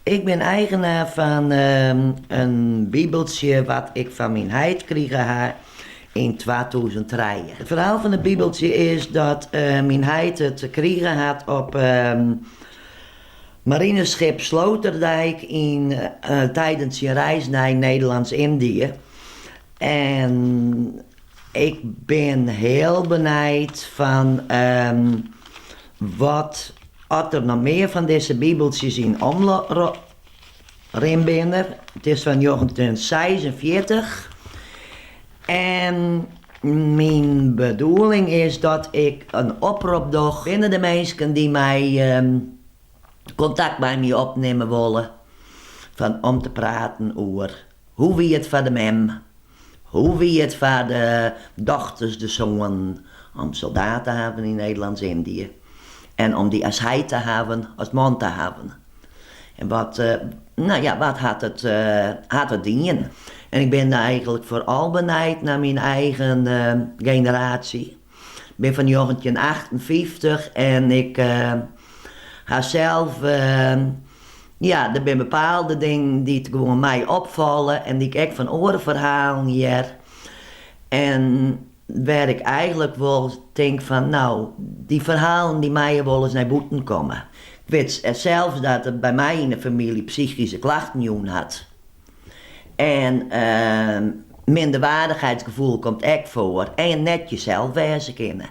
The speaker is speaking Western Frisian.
Ik bin eigenaar fan in bibeltsje wat ik fan myn heit krige ha yn 2003. It ferhaal fan it bibeltsje is dat myn heit it krige hat op marineskip Sloterdijk yn tidens syn reis nei Nederlânsk-Yndië. En ik bin hiel benijd fan wat oft der noch mear fan dizze bibeltsjes yn omrin binne. It is fan njoggentjin seisenfjirtich. En myn bedoeling is dat ik in oprop doch binnen de minsken dy't my kontakt by my opnimme wolle fan om te praten oer hoe wie it foar de mem, hoe wie it foar de dochters, de soanen om soldaat te hawwen yn Nederlânsk-Yndië en om dy as heit te hawwen, as man te hawwen. En wat, no ja, wat hat it dien? En ik bin eigenlik foaral benijd nei myn eigen generaasje. Ik bin fan 1958 en ik ha sels, ja, der binne bepaalde dingen dy't gewoan my opfalle en dy't ik ek fan oare ferhalen hear. En wêr't ik eigenlik wol tink fan, no, dy ferhalen dy meie wolris nei bûten komme. Ik wit sels dat it by my yn de famylje psychyske klachten jûn hat. En minderwaardichheidsgefoel komt ek foar en net jesels wêze kinne.